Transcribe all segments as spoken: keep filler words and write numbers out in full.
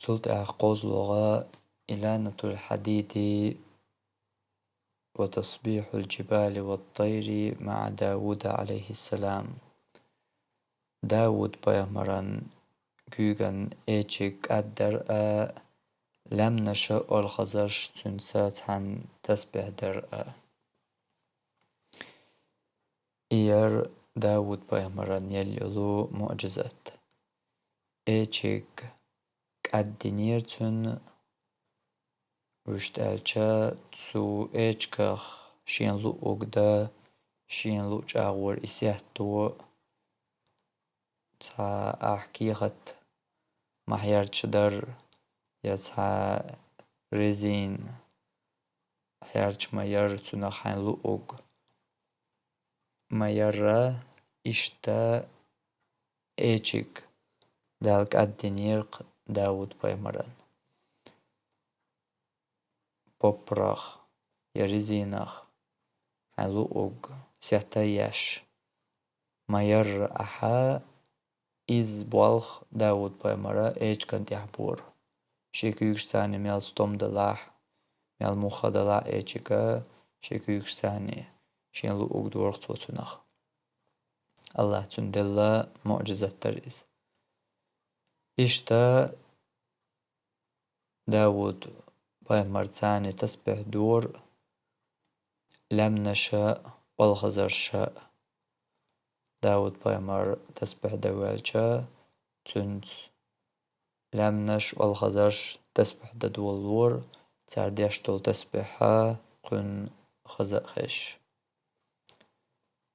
Цул тӀаьхьа кхозлагӀа إلانة الحديد وتسبيح الجبال والطير مع داود عليه السلام. Дауд пайхамаран куьйган эчиг кӀаддар а, лаьмнаша оалхазарш цуьнца цхьаьна тасбихь дар а. И яр Дауд пайхамаран елла йолу муӀжизат. Эчиг кӀаддинера цуьнан, вуьшта аьлча, цу эчигах шен луъург дан, шен луъучу агӀор и сетто, цхьа ахь кехат ма хьерчадар, я цхьа резина хьерча ма яр цунах хьайн луъург. Ма яра, иштта эчиг Дала кӀаддинера-кх Дауд пайхамаран. Поппарах я резинах хьайн луъург сетта еш ма яра ахьа, изза болх Дауд пайхамара эчиган тӀехь бора. Шен куьйгашца мел стом далахь, мел муха далахь эчига, шен куьйгашца шен луъург дора-кх цо цунах. АллахӀа цунна делла муӀжизат дара иза. Иштта Дауд пайхамарца тасбихь дора лаьмнаша а, оалхазарша а. Дауд пайхамар тасбихь дан ваьлча, цуьнца лаьмнаш, оалхазарш тасбихь дан долалора, цара деш долу тасбихь кхуьнан хаза а хезаш.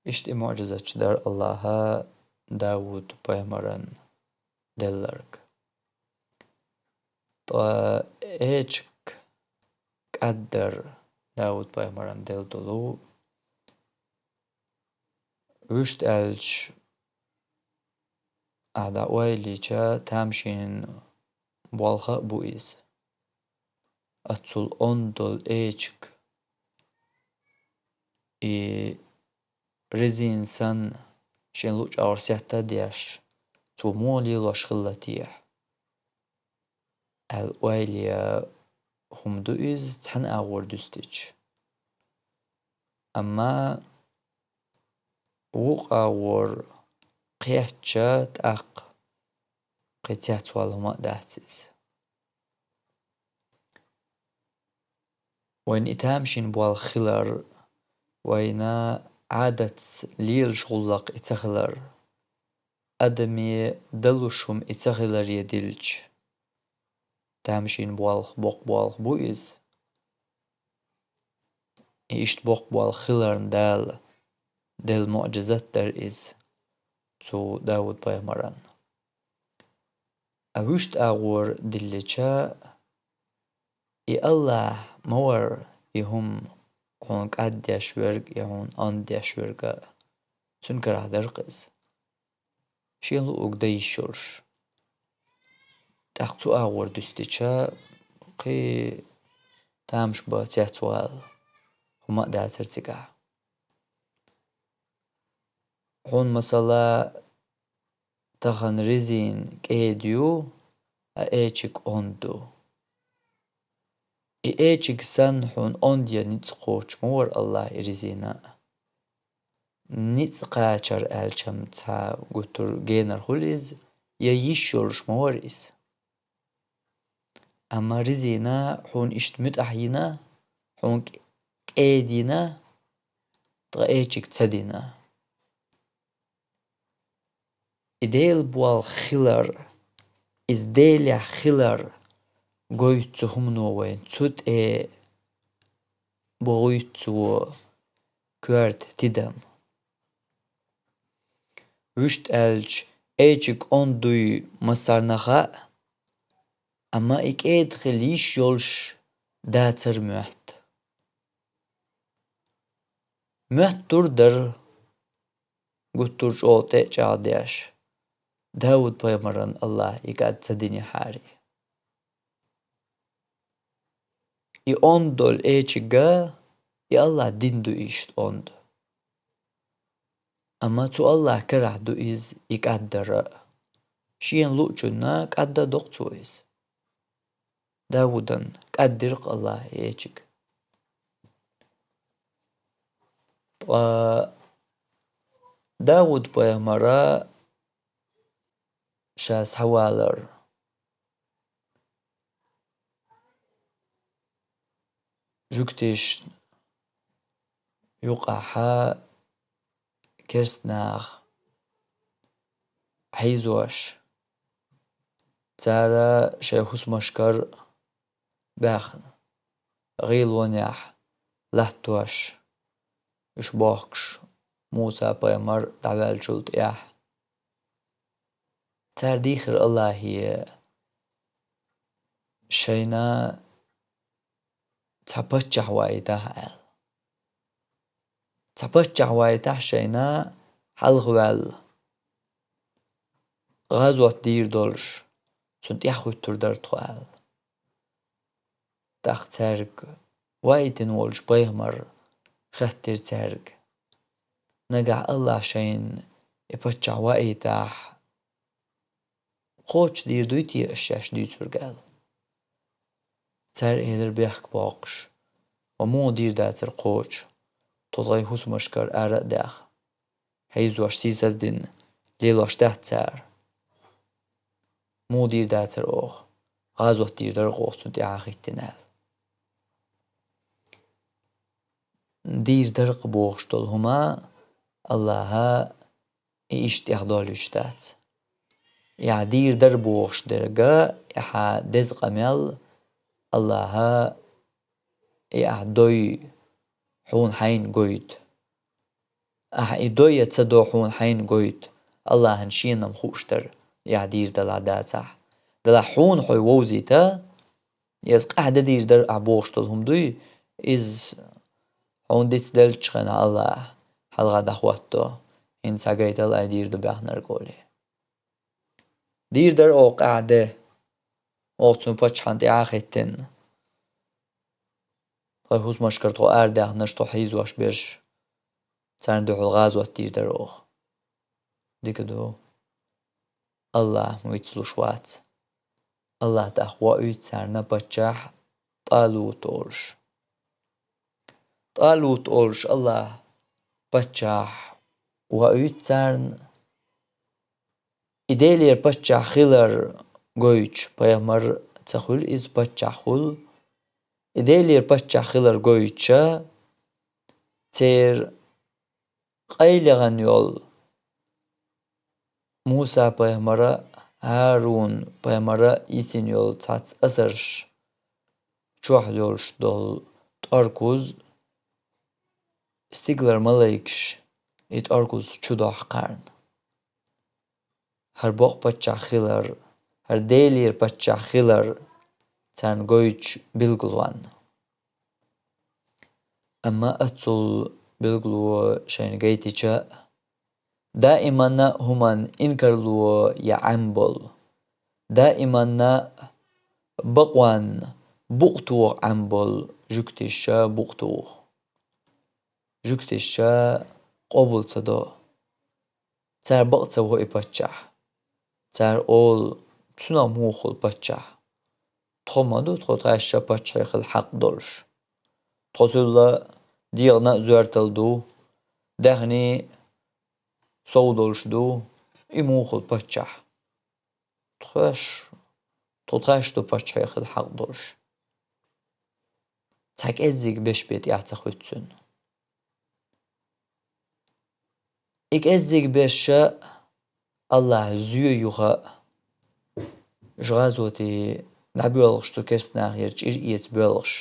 Иштта и муӀжизаташ дара АллахӀа Дауд пайхамаран делларг. Ткъа эчиг кӀаддар Дауд пайхамаран делла долу, вуьшта аьлча, ахьа дӀа ойла йича, тамашийна болх а бу иза. Оццул онда долу эчиг, и резина санна, шен луъучу агӀор сетта а деш, цо муха лелош хилла техьа аьлла ойла ян хӀума ду иза, цхьана агӀор дуьстича. Амма вукху агӀор кхетча, тӀаккха кхин цецвала хӀума а дац иза. Вайна и тамашийна болх хилар, вайна Ӏадатца лелаш гӀуллакх и ца хилар, адаме далуш хӀума и ца хиларе дилча, тамашийна болх боккха болх бу иза. И иштта боккха болх хиларна Дала делла муӀжизат дара иза цу Дауд пайхамаран. А вуьшта агӀор диллича, и АллахӀ ма вара и хӀума хьуна кӀаддеш верг, и хьуна онда деш верг а, цуьнан карахь дара-кх иза. Шен луъург дан йиш йолуш. ТӀаккха цу агӀор дуьстича, кхин тамаш бан цецвала хӀума а дацара цигахь. Хьуна, масала, тахана резина кӀеда ю, а эчиг онда ду. И эчиг санна хьуна онда ян ницкъ кхочуш ма вара АллахӀ и резина а. Ницкъ кхачар аьлча-м цхьа гуттар а генар хуьлу иза, я йиш йолуш ма вара иза. Амма резина хьуна иштта муьтӀахь йина, хьуна кӀ-, кӀеда йина, ткъа эчиг ца дина. И Делан болх хилар, иза Делехь хилар гойту цу хӀумано вайна, цу тӀе бохуьйту цо коьрта тидам. Вуьшта аьлча, эчиг онда дуй массарна а хаьа, амма и кӀеда хила йиш йолуш дацара моьтту. Моьттур дара, гуттар а чӀогӀа тӀе а чӀагӀдеш, Дауд-пайхамаран АллахӀа и кӀад ца динехьара. И онда долу эчиг а, и АллахӀа дина ду иштта онда. Амма цу АллахӀан карахь ду иза и кӀаддар а. Шена луучунна кӀадда а доккху цо иза. Даудан кӀаддира-кх АллахӀа эчиг. Ткъа Дауд-пайхамара ша схьавалар жуьгташна юкъахь керста нах хьийзош, цара шайн хӀусамашкара баьхна, гӀийлонехь латтош, уьш бохкуш, Муса-пайхамар дӀаваьллачул тӀаьхьа. Цара дийхира АллахӀе шайна цхьа паччахь ваийтахьа аьлла. Цхьа паччахь ваийтахьа шайна хьалхаваьлла, гӀазот дийр долуш, цунна тӀаьхьахӀуьттур дара тхо аьлла. ТӀаккха цаьрга ваийтина волчу пайхамара хаьттира цаьрга: «Нагахь АллахӀа шайна и паччахь ваийтахь, кхочуш дийр дуй те аш шаьш дуьйцург?» аьлла. Цара элира бехк боккхуш: «Ва муха дийр дацара кхочуш, тхо тхайн хӀусамашкара ара а даьхна, хьийзош сийсаздина лелош дац цара? Муха дийр дацара оха? ГӀазот дийр дара оха цунна тӀаьхьахӀиттина», аьлла. Дийр дара-кх бохуш долу хӀума АллахӀа и иштта тӀехдолуьйтуш дац. Ахьа дийр дара бохуш дерг, ахьа деза къамел АллахӀа, и ахьа дой хьуна хьайна гойту. Ахьа и дой я ца до хьуна хьайна гойту, АллахӀан Шена-м хууш дара, ахьа дийр далахь дацахь. Делахь хьуна хьо вовзийта, иза къаьхьа де дийр дара ахьа бохуш долу хӀума дуй, иза хьуна дицделлачу хенахь АллахӀа хьалха дӀахӀотто, хӀинца схьагайтал ай дийр ду баьхнарг олий. Дийр дара оха къаьхьа де, оха цунна паччахьна тӀаьхьахӀиттина. Тхайн хӀусамашкара тхо арадаьхнарш, тхо хьийзош берш, царна дуьхьал гӀазот дийр дара оха. Дика ду. АллахӀ-м вицлуш вац. АллахӀа тӀаккха воуьйту царна паччахь ТӀалут олуш. ТӀалут олуш АллахӀа паччахь воуьйту царна. И Делера паччахь хилар гойтуш, пайхамар ца хуьлу иза, паччахь хуьлу. И Делера паччахь хилар гойтуш, церан къайлаьхна йолу Муса-пайхамара, ХӀарун-пайхамара йисина йолу цхьацца асарш чохь йолуш долу тӀоркуз, стигалара малайкаш и тӀоркуз чудохьу кхарна. ХӀара бокъ паччахь хилар, хӀара Делера паччахь хилар царна гойтуш билгалонна. Амма оццул билгало шайна гайтича, даиманна хӀуманна инкарло я Ӏам болу, даиманна бакъонна букъ тоха Ӏам болу жуьгтиша букъ туху. Жуьгтиша къобал ца до. Цара бакъ ца во и паччахь. Цара олу: «Цунах муха хуьлу паччахь? Тхо ма ду, тхо тхаьшша паччахье хила хьакъ долуш. Тхо цул дегӀана а зоьртал ду, даьхни сов долуш ду, и муха хуьлу паччахь? Тхоьш, тхо тхаьш ду паччахье хила хьакъ долуш». Цхьа кӀеззиг беш бен тӀаьхьа ца хуьтту цуьнан. И кӀеззиг беш АллахӀа зоь юха, уьш гӀазоте дӀабоьлхуш, цу керста нахера чӀир эца боьлхуш,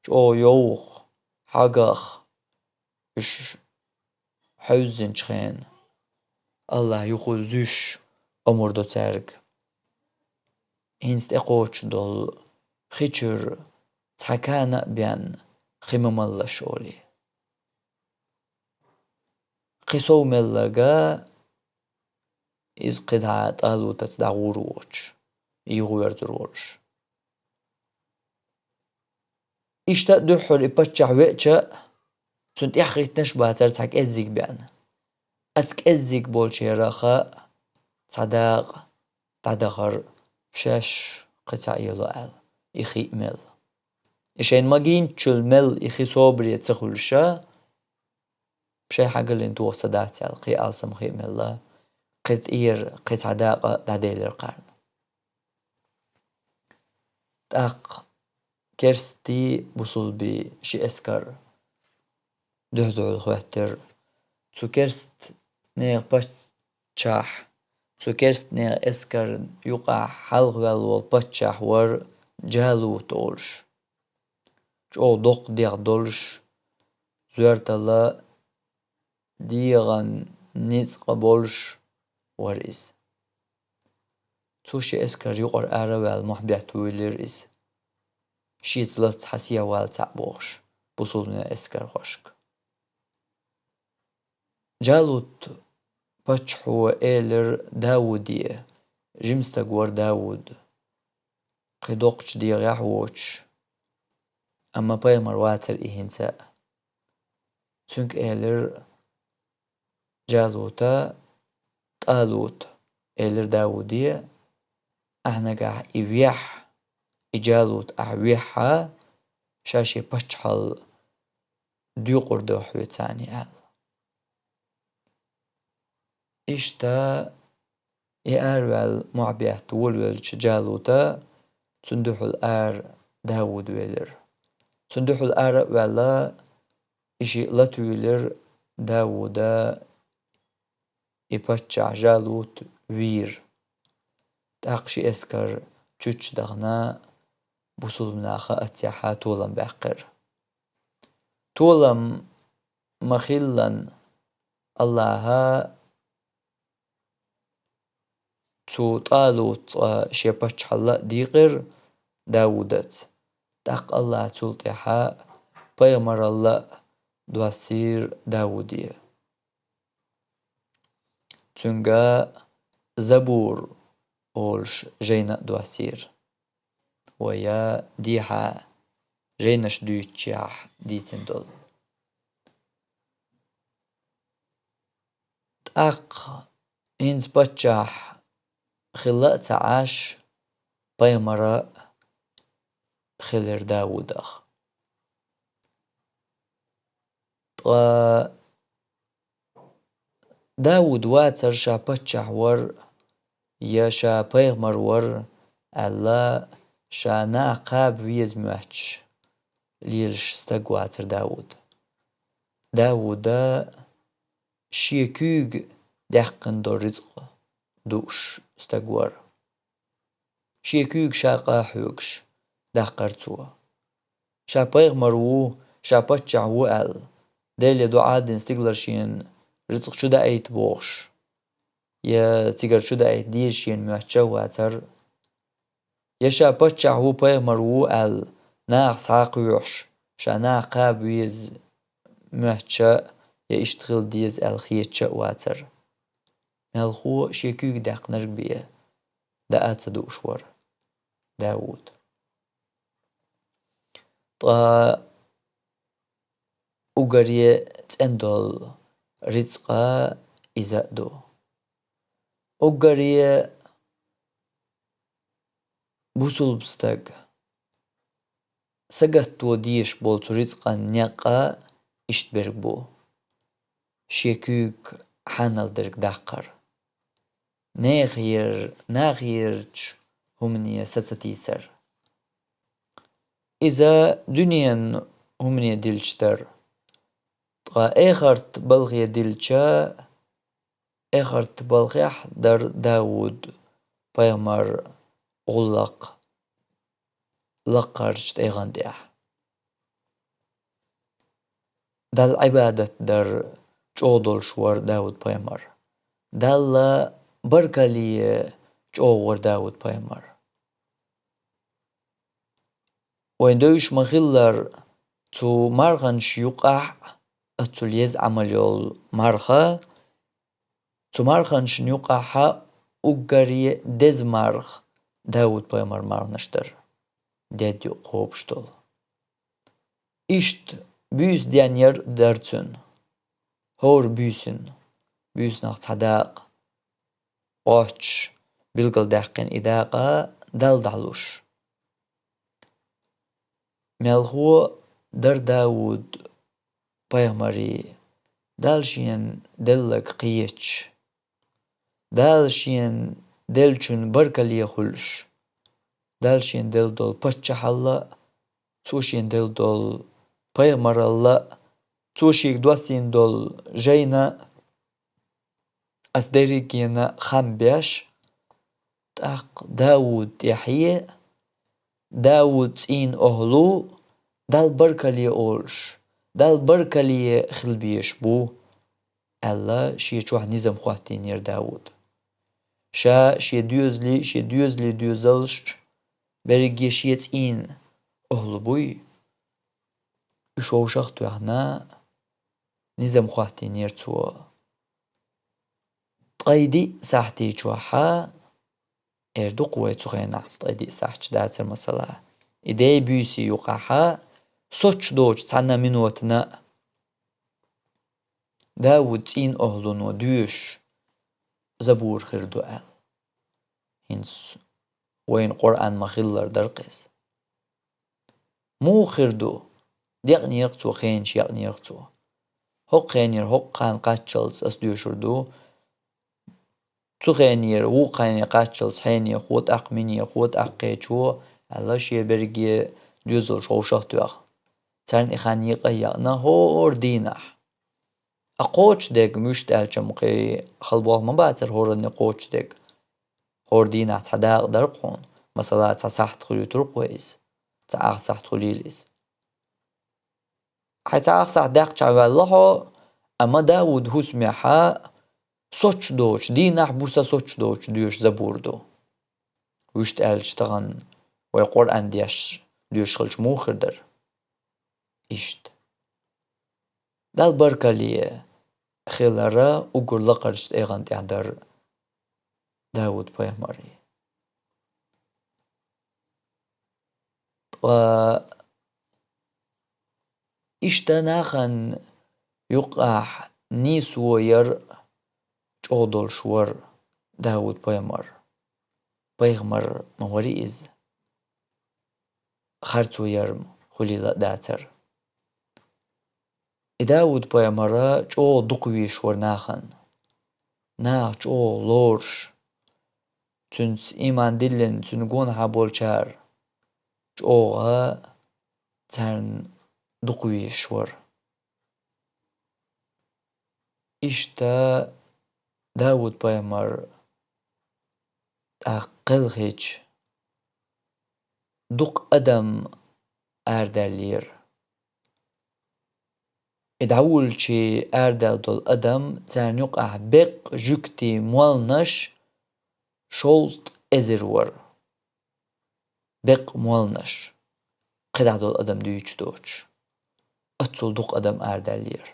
чӀогӀа йовха, хьагах уьш хьаьвзинчу хенахь, АллахӀа юха зуьйш омра до цаьрга. ХӀинца тӀекхочуш долу хи чуьра цхьа кана а бен хи ма маллаш олий. Кхин сов мелларг иза кхидӀа ТӀалутаца дӀагӀур воцуш, юхаверзур волуш. Иштта а дуьххьара и паччахь веача, цунна тӀаьхьахӀиттинарш бацара цхьа кӀеззиг бен. Оцу кӀеззиг болчарах цхьа дакъа дӀадахара шаьш кхин цхьаъ ело аьлла, и хи а мелла. И шайна магийначул мел и хи собаре ца хуьлуш, шайн хьагаллин тоха ца дац аьлла, кхин алсам хи а мелла, кхин тӀера кхин цхьа дакъа дӀаделира кхарна. ТӀаккха керстий бусулбий ши эскар дуьхь-дуьхьал хӀоьттира. Цу керстнехан паччахь, цу керстнехан эскарна юкъахь хьалхаваьлла волу паччахь вара Джалут олуш. ЧӀогӀа доккха дегӀ долуш, зоьртала дегӀан ницкъ болуш вара иза. Цу ши эскар юкъара ара а ваьлла, мохь бетта вуьйлира иза, шеца лаца хьан сехьа вала цхьаъ бохуш, бусулбанийн эскархошка. Джалут паччахьо элира Дауде, жима стаг вара Дауд, кхин доккхачу дегӀехь а воцуш, амма пайхамар вацара и хӀинца а. Цуьнга элира Джалута: «ТӀалут, — элира Дауде, — ахь нагахь и вехь, и Джалут ахь вехьа, ша шен паччахьалла доькъур ду хьоьца», — аьлла. Иштта и араваьлла мохь бетта волавеллачу Джалута цунна дуьхьал ара Дауд велира. Цунна дуьхьал ара а ваьлла, и шиъ латуьйлира Дауда и паччахь Джалут вийра. ТӀаккха ши эскар чучча дахана, бусулба наха оццехьа толам баьккхира. Толам ма-хиллан, Аллаха цу ТӀалутца шен паччахьалла а дийкъира Даудаца. ТӀаккха Аллаха цул тӀаьхьа пайхамаралла а доссийра Дауде. Цуьнга Забур олуш жайна а доссийра. Вай дехьа жайнаш дуьйцучехь дийцина долу. ТӀаккха хӀинца паччахь хилла а ца Ӏаш, пайхамар а хилира Даудах. Ткъа Дауд вацара ша паччахь вара я ша пайхамар вара аьлла, ша наха кхаба веза моьттуш лелаш стаг вацара Дауд. Дауда шен куьйга даьккхина долу рицкъ дууш стаг вара. Шен куьйга ша къа а хьоьгуш, даккхара цо. Ша пайхамар ву, ша паччахь ву аьлла, Деле доӀа а дина, стигалара шена рицкъ чудаийта бохуш, я цигара чудаийта деза шена моьттуш а вацара. Я ша паччахь ву, пайхамар ву аьлла, наха схьа а кхоьхьуш, ша наха кхаба веза моьттуш а, я иштта хила деза аьлла хеташ а вацара. Мелхо а шен куьйга даьккхинарг бен даа а ца дууш вара Дауд. Ткъа уггаре цӀена долу рицкъа иза а ду. Уггаре бусулба стаг сагатто дезаш болу цу рицкъан некъ а иштта берг бу: шен куьйга хьанал дерг даккхар, нехера, нахерачу хӀумане са ца тийсар. Иза дуьненан хӀумане дилча дара, ткъа эхарт балхе дилча, эхарт балхехь дара Дауд пайхамар гӀуллакх лаккхарчу тӀегӀан тӀехь. Далла Ӏибадат дар чӀогӀа долуш вара Дауд пайхамар. Далла баркалле чӀогӀа вара Дауд пайхамар. Вайн девзаш ма-хиллара, цу марханаш юкъахь а, оццул еза Ӏамал йолу марха, цу марханашна юкъахь а уггаре деза марха Дауд-пайхамар марханаш дара, дед юкъа кхобуш долу. Иштта буьйса денъяр дара цуьнан, хӀора буьйсанна, буьйсанах цхьа дакъа, Ӏотташ билгалдаьккхина и дакъа Далла дӀалуш. Мелхо дара Дауд пайхамаре, Дала шена делларг кхеташ, Дала шена деллачун баркалле хуьлуш, Дала шена делла долу паччахьалла а, Цо шена делла долу пайхамаралла а, Цо шега доссийна долу жайна а, ас дерригена а хам беш, тӀаккха Дауд тӀаьхье, Дауд цӀийнан охӀла Далла баркалле олуш, Далла баркалле хила безаш бу, аьлла, шен чохь низам хӀоттийнера Дауд. Ша шен доьзалий, шен доьзалийн доьзалш берриге шен цӀийнан охӀла буй, уьш вовшах а тоьхна, низам хӀоттийнера цо. Ткъе диъ сахьтий чохь а, эр ду-кх вай цу хенахь, ткъе диъ сахьташ дацара масала, и дей-буьйсий юкъахь а, соцуш доцуш цхьана минотана а Дауд цӀийнан охӀлуно доьшуш забур хир ду аьлла. ХӀинца вайна Къуръан ма-хиллара дара-кх иза. Муха хир ду? Декънера-кх цо, хенаш яькънера-кх цо. ХӀокху хенера хӀокху хенахь кхаччалц ас доьшур ду. Цу хенера вукху хене кхаччалц хьенехо, тӀаккха минехо, тӀаккха кхечо, аьлла, шен берриге доьзалш вовшах а тоьхна. Царна и хан екъа а яькъна хӀора дийнахь. Ткъа кхочушдерг, муьшта аьлча-м кхин хала болх ма бацара хӀоранна кхочушдерг. ХӀора дийнахь цхьа дакъа дара-кх хьуна, масала, цхьа сахьт хуьлуьйтура-кх вай иза, цхьа ах сахьт хуьлийла иза. Хьайн цхьа ах сахьт даьккхича ваьлла хьо, амма Дауда хӀусамехь а соцуш доцуш, дийнахь-буса соцуш доцуш доьшу забур ду. Вуьшта аьлча тахана вай Къуръан деш доьшуш хилча муха хир дара? Иштта. Далла баркалле хилар уггар лакхарчу тӀегӀан тӀехь дара Дауд-пайхамаре. Ткъа иштта нахана юкъахь нийсо яр а чӀогӀа долуш вара Дауд-пайхамар. Пайхамар ма варий иза. Харцо яр-м хуьлийла а дацара. И Дауд-пайхамар чӀогӀа дукха везаш вара нахана. Наха чӀогӀа лоруш, цуьнца ийман диллина, цуьнан гонахьа болчара чӀогӀа царна дукха везаш вара. Иштта Дауд-пайхамар тӀаккха кхелхича, дукха адам арадаьллера. И дӀавуллучу арадаьлла долу адам, царна юкъахь беккъа жуьгтийн молланаш шовзткъа эзар вара. Беккъа молланаш, кхидӀа долу адам дуьйцуш доцуш. Оццул дукха адам арадаьллера.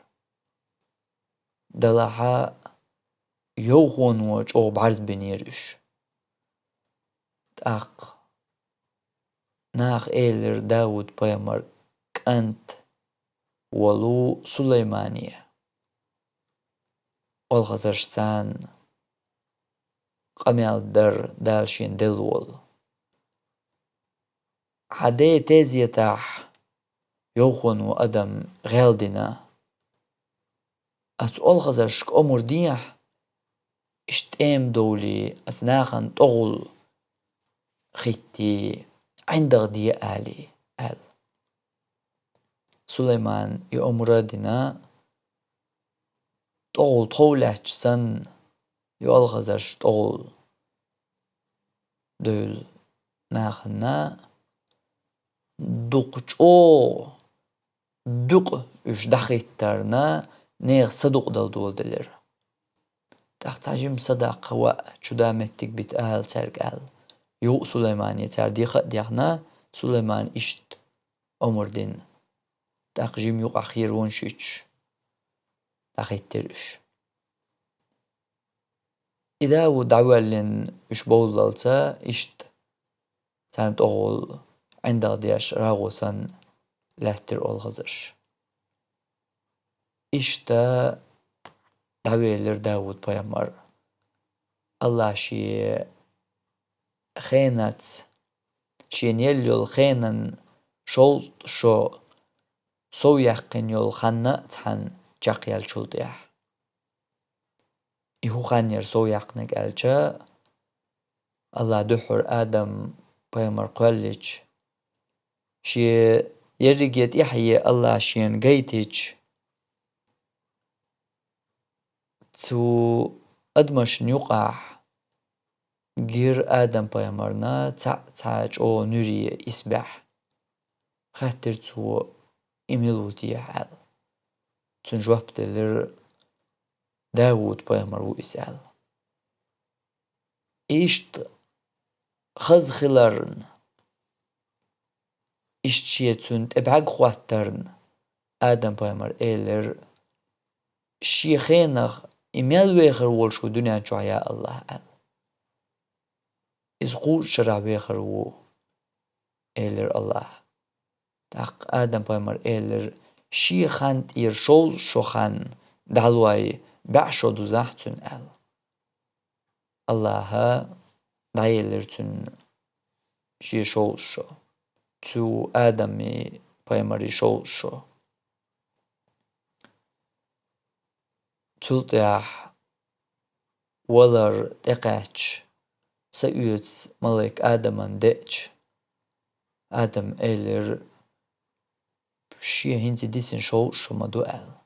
Делахь а йовхоно чӀогӀа бӀаьрзбинера уьш. ТӀаккха наха элира Дауд-пайхамар кӀант волу Сулаймане. Олхазарш царна къамел дара Дала шена делла волу. Хьан ден тезетахь йовхоно адам гӀел дина. Ас олхазаршка омра дехьа, иштта тӀема довлий, ас нахана тӀогӀул хӀиттий, ӀиндагӀ де алий, аьлла. Сулаймана и омра а дина, тӀогӀул тхов лаьтташ санна, и олхазарш тӀогӀул девлла нахана дукха чӀогӀа дукъа уьш дӀахӀиттарна, нехан садукъадала доладелира. ТӀаккха цхьа жима садаккха ваъ, чу да меттиг бита ала цаьрга аьлла, юха Сулаймане цара деха а дехна, Сулаймана иштта омра дина. ТӀаккха жима юкъахь херавонаш йитуш дӀахӀиттира уьш. И Дауд дӀавоьллина уьш бовллалца иштта царна тӀогӀул ӀиндагӀ деш рагӀу санна лаьттира олхазарш. Иштта дӀавелира Дауд-пайхамар. АллахӀа шен хенаца, шена елла йолу хенан шовзткъа шо совъяьккхина йолу хан а цхьаьна чекхъяьллачул тӀаьхьа. И хӀун хан яра совъяьккхинарг аьлча, АллахӀа дуьххьара Адам-пайхамар кхоьллича, шен ерриге тӀаьхье АллахӀа шена гайтича, цу адамашна юкъахь гира Адам-пайхамарна цхьаъ цхьа чӀогӀа нуьре исбаьхьа. Хаьттира цо: «И мила ву техьа?» аьлла. Цуьнан жоп делира: «Дауд-пайхамар ву иза», аьлла. Иштта хаза хиларна, иштта шен цунна тӀе бӀаьрг хӀоттарна, Адам-пайхамар элира: «Шен хенах и мел вехар волуш ву дуьнен чохь, я АллахӀ?» аьлла. «Иза кхузткъа шарахь вехар ву», элира АллахӀа. ТӀаккха Адам-пайхамар элира: «Шен хан тӀера шовзткъа шо хан дӀалой, бӀе шо дузахь цуьнан», аьлла. АллахӀа дӀаелира цуьнан шен шовзткъа шо, цу Адам-пайхамаран шовзткъа шо. Цул тӀаьхьа валар тӀекхаьчча, са оьцу малик Адамна деача, Адама элира: «Шен хӀинца дисина шовзткъа шо ма ду», аьлла.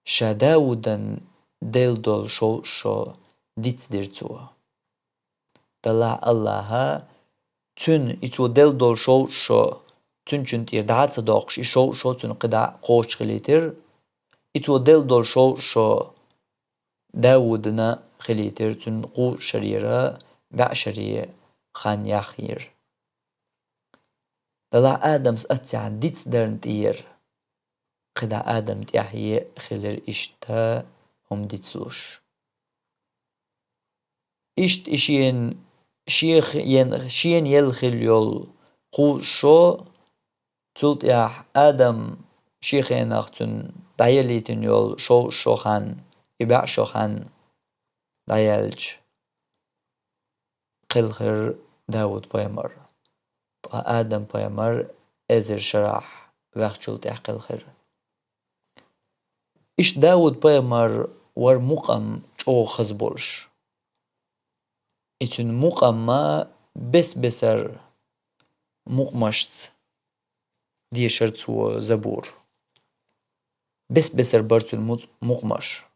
Ша Даудан делла долу шовзткъа шо дицдира цо. Делахь АллахӀа цуьнан и цо делла долу шовзткъа шо, цуьнан чуьнан тӀера дӀа а ца доккхуш, и шовзткъа шо цуьнан кхидӀа кхочуш хилийтира, и цо делла долу шовзткъа шо Даудана хилийтира, цуьнан кхузткъа шарера бӀе шаре хан яхйира. Делахь Адамас аццехь дицдарна тӀера кхидӀа Адам тӀаьхье хилира иштта хӀума дицлуш. Иштта и шена, шех-, ен-, шена елла хилла йолу кхузткъа шо, цул тӀаьхьа Адам шен хенах цуьнан дӀаелийтина йолу шовзткъа шо хан, и бӀе шо хан дӀаяьлча, кхелхира Дауд-пайхамар. Ткъа Адам-пайхамар эзар шарахь ваьхначул тӀаьхьа кхелхира. Иштта Дауд-пайхамар вара мукъам чӀогӀа хаза болуш. И цуьнан мукъам а бес-бесара мукъамашца дешара цо забур. Бес-бесара бара цуьнан муц-, мукъамаш.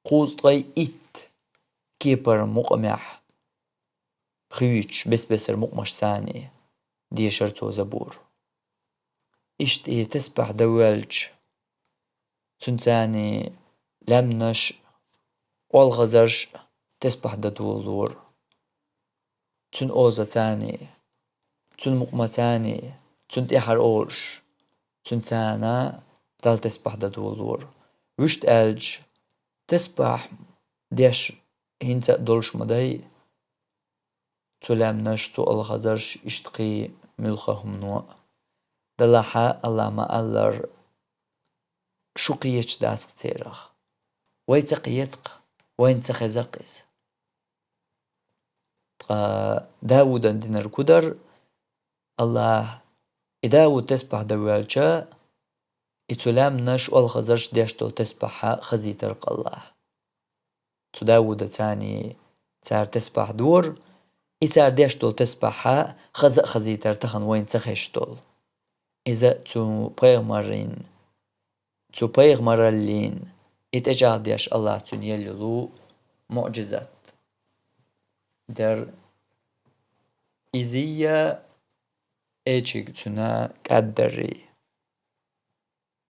Кхузткъе итт кепара мукъамехь хуьйцуш бес-бесара мукъамашца дешара цо забур. Иштта и тесбахь дан воьлча, цуьнца лаьмнаш а, олхазарш а тесбахь дан долалора. Цуьнан озаца, цуьнан мукъамаца, цуьнан тӀаьхьара олуш, цуьнца Далла тесбахь дан долалора. Вуьшта аьлча, тесбахь деш хӀинца а долуш ма дай, цу лаьмнаш, цу олхазарш, иштта кхин муьлхха хӀумано а. Делахь АллахӀа ма-аллара, шу кхеташ дац-кх церах. Вай ца кхета-кх, вайна ца хеза-кх иза. Ткъа Даудан динарг хӀун дара? АллахӀа и Дауд тесбахь дан воьлча, и цу лаьмнаш, олхазарш деш долу тесбахь хазийтира-кх АллахӀа. Цу Даудаца цара тесбахь дора, и цара деш долу тесбахь хаза а хазийтира тахана вайна ца хезаш долу. Иза цу пайхамарийн, цу пайхамараллин и тӀечӀагӀдеш АллахӀа цуьнан елла йолу муӀжизат дара. Иза а эчиг цуьнан кӀаддарий.